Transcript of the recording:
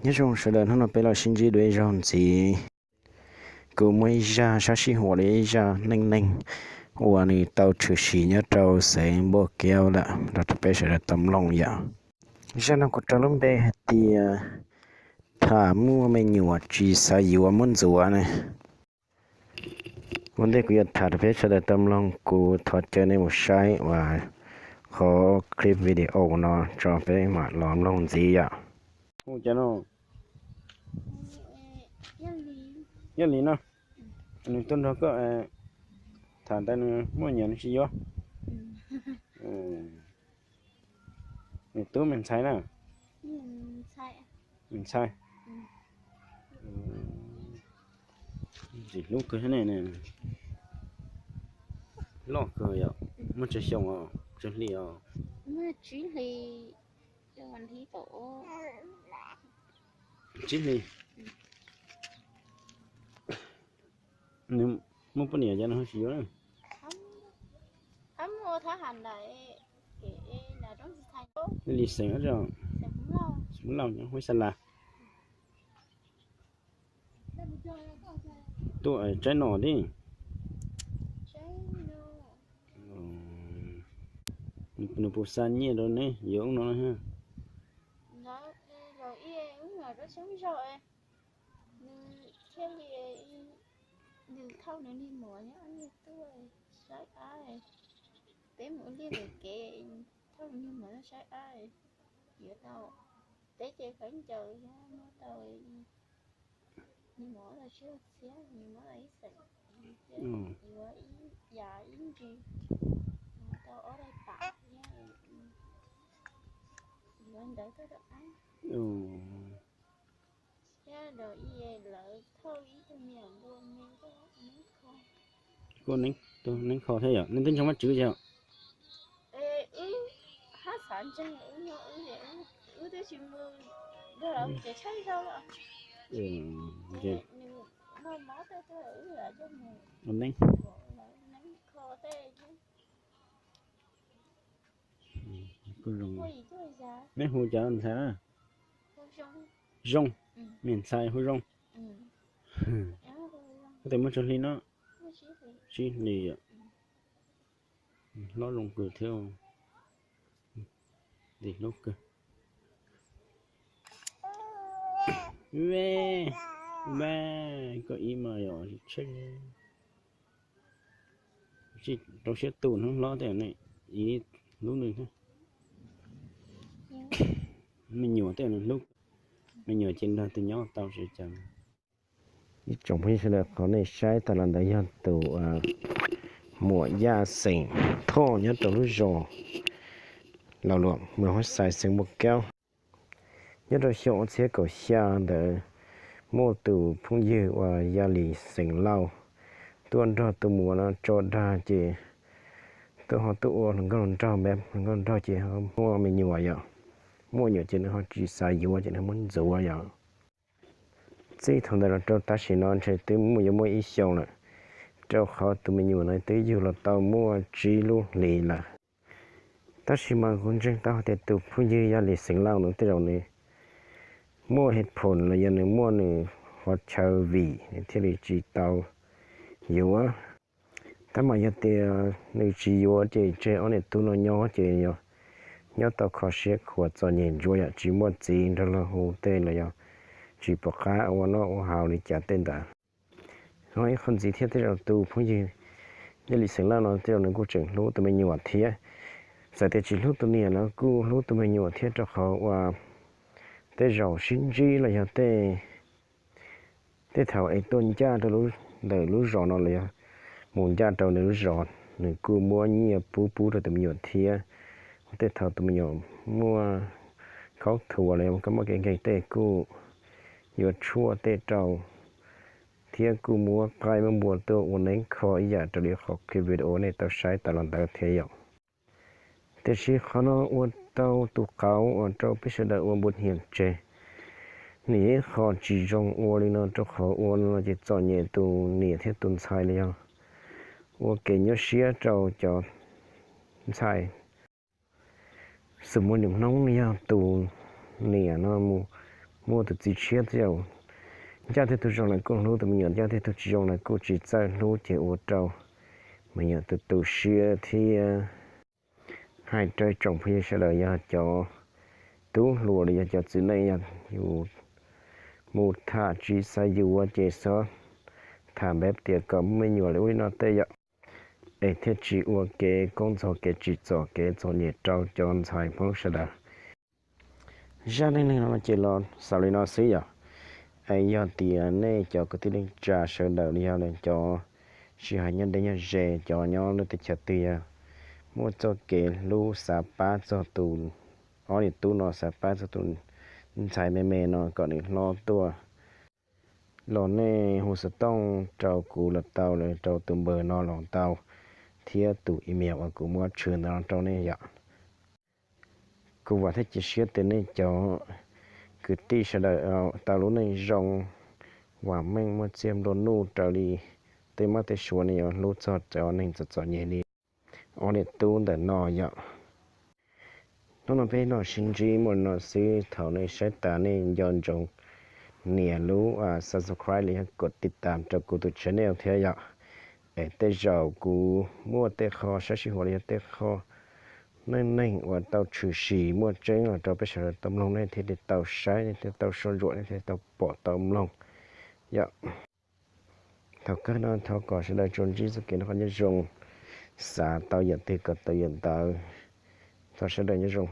Nyob zoo sawv daws, hnub no peb los sib ntsib dua ib zaug ntxiv. Kuv muaj ib zaj sab sib huam li ib zaj neej neeg uas nws tau tshwm sim nyob rau xeev Npauj Kaub lawm los rau peb sawv daws tau mloog yom. Zaj no kuv rau lub npe hais tias tham muaj me nyuam tsis xav yuav muab ntxuav ne. Ua ntej kuv yuav tham rau peb sawv daws tau mloog, kuv thov caw nej mus saib uas qhov clip video no tso peb mam los mloog ntxiv yom. Hu cas no? Yog li no, nws tuaj nrog koj tham ntawd nws muaj nyuam nws tsis yuav. Nws tub me ntxhais na? Me ntxhais. Ntxim hlub kawg ne. Loj kawg yom, muaj tsawg xyoo os, tsawg hli os? Tsib hli. Nws muaj poj niam ces nws ho tsis yuav na. Li xeem, Hmoob Lauj nyob Huab Xas Las. Tuaj tsaib nom thiab. Nws puas xa nyiaj rau neb yuav ub no na? Nws thiaj li, nws thauj nws niag muam nyob niag tuaj saib ab, peb mus ua liaj ua kev, thauj nws niag muam tuaj saib ab, yuav tau, peb ces khaub ncaws thiab muab tau, niag muam muab tau tsib txhiab, nws muab tau ib xeem, thiab yuav ib yam ib ntsis, muab tau ob daim pam thiab, yuav ntawd tuaj rau ab. Thiab lawv thauj ib tug me nyuam nplua me tuaj ua neeb kho. Tuaj ua neeb kho thiab yom, nej twb ntsoo Vajtswv yom? Wb hab xav ntseeg, wb twb tsis mus nrog lawv mus tsev tshaib zog los. Nws noj mov tag tuaj wb coj mus ua neeb kho tej. Neb hu cas ntxhais na? Zoo. Me ntxhais hu Zoo. Koj tes muaj tsawg hli no? Tsib hli yom. Hlob zoo kawg thiab. Ntxim hlub kawg. Ve, ve, koj ib mas yom, tsheb tsis rau siab tu hnub hlob tej ne, ib hlub nws thiab. Me nyuam tej nws hlub, me nyuam ces nrog tus nyob tau tsis cas. Ib tsoom phooj ywg sawv daws, qhov nej saib tas los ntawd yog tus muam Yaj xeem Thoj nyob rau lub zos Laus Luam, moos Huab Xais, xeev Npauj Kaub. Nyob rau xyoo ob txhiab kaum xya ntawd, muaj tus phooj ywg uas Yaj Lis xeem Lauj tuaj nrog tus muam no tso dag ces tuaj ho tuaj ua hluas nkauj hluas nraug, hluas nkauj hluas nraug ces ho muaj me nyuam yom. Muaj nyuam ces nws ho tsis xav yuav ces nws muab ntxuav yom. Txij thaum ntawd los rau tam sim no ntshe twb muaj yuav muaj ib xyoos lawm, rau qhov tus me nyuam no twb yug los tau muaj tsib lub hlis lawm. Tab sis mas kuv ntseeg tau hais tias tus phooj ywg Yaj Lis xeem Lauj no tej zaum nws muaj hej phoom los yog nws muaj nws qhov chaw vim nws thiaj li tsis tau yuav. Tab mas yog tias nws tsis yuav ces tseg ob niam tub no nyob ces yog nyob tau kho siab khuav txom nyem ntsuav yom, tsis muaj txiv nrog luag hu tej los yog tsis pom qab ua noj ua haus li cas tej ntawd. Ho ib qho ntxiv thiab tej zaum tus phooj ywg Yaj Lis xeem Lauj no tej zaum nws kuj tseem hlub tus me nyuam thiab. Txawm tias tsis hlub tus niam los kuj hlub tus me nyuam thiab, rau qhov uas tej zaum sib ntsib los yog tej, tej thaum es tuaj ncaj rau ntawm lub zos no los yog mus ncaj rau nws lub zos, nws kuj muab nyiaj pub pub rau tus me nyuam thiab. Tej thaum tus me nyuam muaj khaub thuas los yog kab mob kev nkeeg tej kuj yuav tshuaj tej rau, thiab kuj muab qaib muab npua tuaj ua neeb kho ib yam raws li qhov clip video nej tau saib tas los ntawd thiab yom. Tiam sis qhov no ua tau tus qauv uas rau peb sawv daws ua npua hniam tseg, nws yog ib qho tsis zoo ua li no, rau qhov ua no ces txom nyem tus niam thiab tus ntxhais los yog ua kev nyuaj siab rau cov ntxhais. Xws li niaj hnub yog tus niam no mus Muaj tus txiv tshiab thiab, ncaj thiab tug zoo lawm kuj hlub tus me nyuam, ncaj thiab tug tsis zoo lawm kuj tsis txawj hlub, ces ua rau me nyuam tus tu siab thiab. Hais rau tsoom phooj ywg sawv daws, yog cov tub hluas los yog cov txiv neej, yog yus mus tham tsis xav yuav ces xob tham npeb tias kom muaj me nyuam li ub li no tej yom, es thiaj tsis ua kev koob ntxhov kev tsim txom kev txom nyem rau cov ntxhais Hmoob sawv daws. Zaj neej neeg no ces los xaus li no xwb yom. Es yog tias nej cov kwv tij neej tsa sawv daws los yog cov tsis hais nyob deb nyob ze, cov nyob lub teb chaws twg yog muaj txoj kev hlub xav pab txog tus, ob niam tub no xav pab txog tus ntxhais me me no kom nws hlob tuaj los nej hu xov tooj rau kuv los tau, los rau tus npawb no los tau, thiab tus email uas kuv muab tshwm ntawd los rau nej yom. Kuv vam thiab cia siab tias nej cov kwv tij sawv daws tau lub neej zoo, vam meej muaj txiag nplua nuj raws li tej mab tej suav, nej yuav hlub txog cov neeg txom txom nyem li ob niam tub ntawm no yom. Hnub no peb los sib ntsib muaj li no xwb, thov nej saib tas nej nco ntsoov nias lub subscribe los yog kom tiv tas rau kuv tus channel thiab yom. Es tej zaum kuv muaj tej qho saib sij huam los yog tej qho neej neeg uas tau tshwm sim muaj tseeb los rau peb sawv daws tau mloog, nej thiaj li tau saib, nej thiaj tau soj ntsuam, nej thiaj tau pom tau mloog yom. Thaum kawg no thov kom sawv daws tsuas ntsib txoj kev noj qab nyob zoo, xav tau yam twg kom tau yam ntawd. Thov sawv daws nyob zoo.